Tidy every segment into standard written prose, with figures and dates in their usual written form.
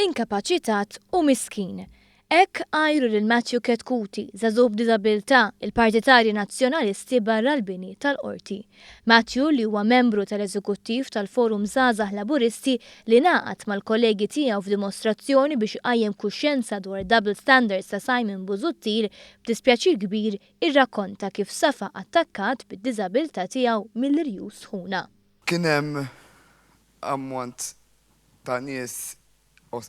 Inkapaċitat u miskin. Hekk għajru lil Matthew Chetcuti, żagħżugħ b'diżabilità, il-partitarji Nazzjonalisti barra l-bini tal-Qorti. Matthew, li huwa membru tal-eżekuttiv tal-Forum Żgħażagħ Laburisti li ngħaqad mal-kollegi tiegħu f'dimostrazzjoni biex iqajjem kuxjenza dwar id-double standards ta' Simon Busuttil, b'dispjaċir kbir irrakkonta kif safa attakkat bid-diżabilità tiegħu mill-irjus sħuna. Kien hemm ammont ta' nies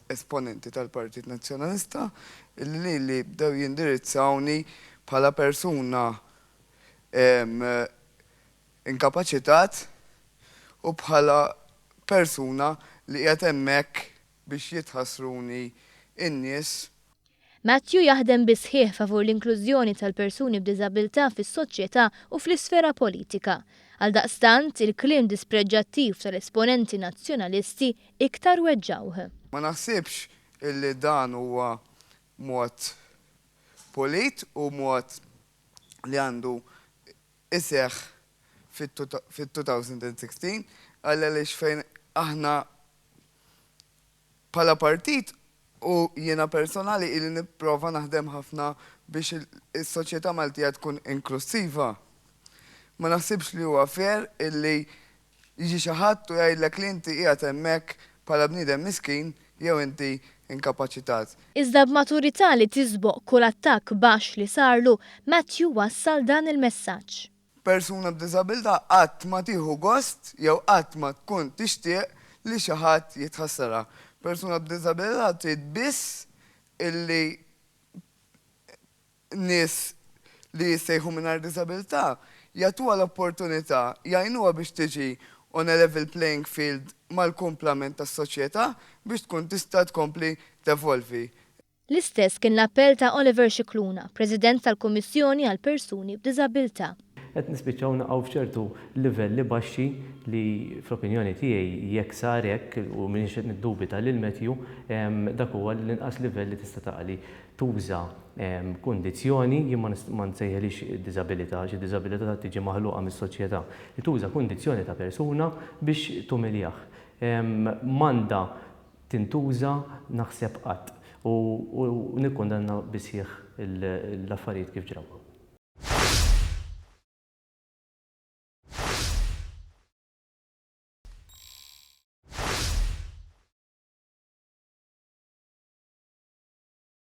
esponenti tal-Partit Nazzjonalista illi lili bdew jindirizzawni bħala persuna inkapaċitat u bħala persuna li qiegħed hemmhekk biex jitħassruni n-nies. Matthew jaħdem bis-sħiħ favur l-inklużjoni tal-persuni b'diżabilità fis-soċjetà u fl-isfera politika. Għaldaqstant, il-kliem dispreġġattiv tal-esponenti Nazzjonalisti iktar weġġgħuh. Ma naħsibx illi dan huwa mod pulit u mod li għandu iseħħ fit-2016 għaliex fejn aħna Bħala partit u jiena personali ili nipprova naħdem ħafna biex is-soċjetà Maltija tkun inklussiva. Ma naħsibx li huwa fair illi jiġi xi ħadd u jgħidlek li inti qiegħed hemmhekk bħala bniedem miskin jew inti inkapaċitat. Iżda b'maturità li tisboq kull attakk baxx li sarlu, Matthew wassal dan il-messaġġ. Persuna b'diżabilità qatt ma tieħu gost jew qatt ma tkun tixtieq li xi ħadd jitħassarha. Persuna b'diżabilità trid biss illi nies li jissejħu mingħajr diżabilità jagħtuha l-opportunità, jgħinuha biex tiġi on a level playing field mal-kumplament tas-soċjetà biex tkun tista' tkompli tevolvi. L-istess kien l-appell ta' Oliver Scicluna, President tal-Kummissjoni għall-Persuni b'Diżabilità. Qed nispiċċaw naqgħu f'ċertu livelli baxxi li fl-opinjoni tiegħi jekk sar hekk, u m'iniex qed niddubita lil Matthew, dak huwa l-inqas livell li tista' taqa' li tuża kundizzjoni, jien ma nsejħilhiex diżabilità għax id-diżabilità tiġi maħluqa mis-soċjetà, li tuża kundizzjoni ta' persuna biex tumiljah. M'għandha tintuża naħseb qatt u nikkundanna bis-sħiħ l-affarijiet kif ġraw.